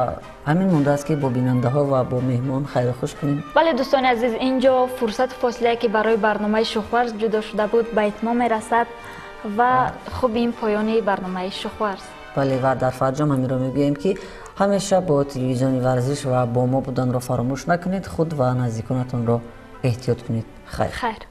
ҳамин мондааст, ки бо бинандаҳо ва бо меҳмон хайру хуш кунем.
Бале, дӯстони азиз, ин ҷо фурсату фосилае ки барои барномаи Шӯхварз ҷудо шуда буд, ба итмом мерасад ва хуб, ин поёни барномаи Шӯхварз.
Бале, ва дар фарҷом ҳаминро мегӯем, ки ҳамеша бо телевизиони Варзиш ва бо мо буданро фаромӯш накунед, худ ва наздиконатонро эҳтиёт кунед. Хайр,
хайр.